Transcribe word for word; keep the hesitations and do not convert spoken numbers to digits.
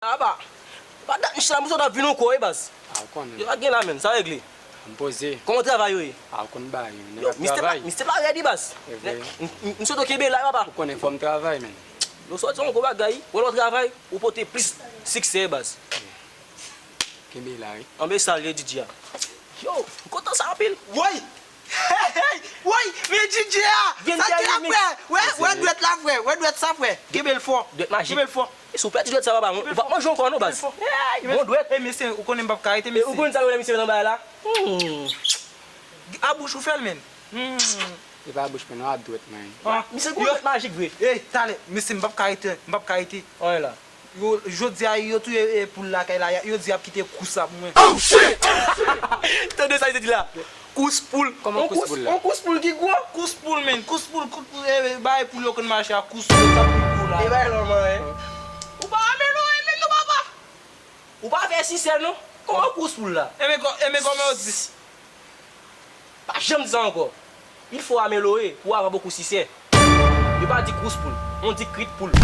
Aba. Pa dat m chita, m sot ap vin ankò, wi, baz. A, ou konnen. Yo pa gen la, menn, sa regle. M poze. Kòman travay yo ye? A, ou konn bagay yo, nèg ap travay. Misye la rèd, wi, baz. E vre. M sot kenbe la, papa. Ou konnen fò m travay, menn. Yo sòti yon gwo bagay, wè lè w travay, ou pote plis siksè, baz. Kenbe la, wi. Anbe salye D J a. Yo, m kontan sa anpil. Woy! Hey, hey! Woy! Men D J a! Sa ki la, frè? Wè, wè dwèt la, frè. Wè dwèt sa, frè. Kenbe l fò. Dwèt majik. Kenbe l fò. Si w pèdi dwèt sa, papa, ou p ap manje ankò non, baz. Kenbe l fò. Bon dwèt. E, mesye, ou konnen m p ap ka rete, mesye. Ou konn sa yo lè misye nan bagay la? Hmm. A bouch ou fè l, menn. Hmm. E pa bouch mwen non, a dwèt mwen. Ah, misye gon dwèt majik vre. Ey, talè, mesye, m p ap ka rete, m p ap ka rete. Anyen la. Yo, jodi a, yo touye, e, poul lakay la, yo di y ap kite kous la pou mwen. Oh, shit! Tande sa li te di la. Kous poul. Kòman kous poul la? On kous poul ki gwo. Kous poul, menn. Kous poul, kous poul, e, e, bay poul yo konn mache a kous poul, sa poul gwo la. E bay lòman, en. Ou pa amelore menm non, papa. Ou pa fè sisè non. Kòman kous poul la? Enben kò-, enben kòman yo di? Pa janm di sa ankò. Il faut améliorer pour avoir beaucoup de succès. Yo pa di kous poul, on di krit poul.